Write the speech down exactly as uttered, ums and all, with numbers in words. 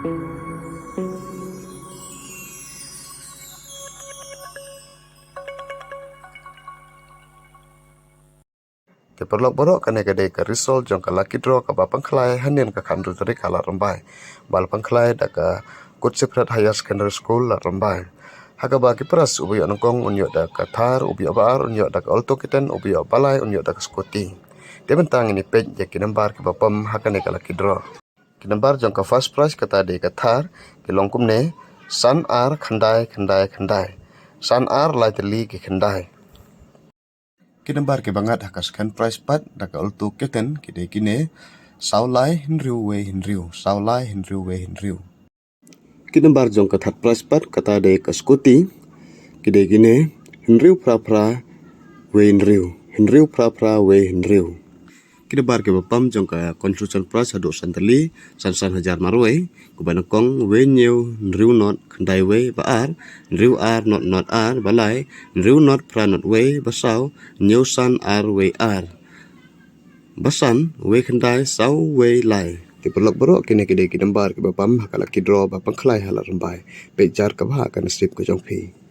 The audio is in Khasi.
Te paralok baroh, kane ka dei ka result jong ka lucky draw kaba pynkhlaiñ hynnin ka khatar tarik ha Lad Rymbai. Ba la pynkhlaiñ da ka Kut Sipret Higher Secondary School Lad Rymbai. Ha kaba ki prize, uba ïoh nyngkong un ïoh da ka Thar, uba ïoh ba ar un ïoh da ka Alto K ten, uba ïoh ba lai un ïoh da ka scooty. Te mynta ngin ïa peit ïa ki nambar kiba pom ha kane ka lucky draw. Ki nambar jong ka first prize kata dei ka Thar, ki long kumne: san ar khyndai khyndai khyndai. San ar lai tylli ki khyndai. Ki nambar kiba ngat ha ka second prize pat da ka Alto K ten ki dei kine: saw lai hynriew wei hynriew, saw lai hynriew wei hynriew. Ki nambar jong ka third prize pat kata dei ka scooty, ki dei kine: hynriew phra phra wei hynriew, hynriew phra phra wei hynriew. Ki nambar kiba pom jong ka consolation prize haduh san tylli, san san hajar marwei, kiba nyngkong: wei hynñiew hynriew not khyndai wei, ba ar: hynriew ar not not ar, ba lai: hynriew not phra not wei, ba saw: hynñiew san ar wei ar, ba san: wei khyndai saw wei lai. Te paralok baroh, kine ki dei ki nambar kiba pom ha ka lucky draw ba pynkhlaiñ ha Lad Rymbai. Peit jar kaba ha ka nasib ka jong phi.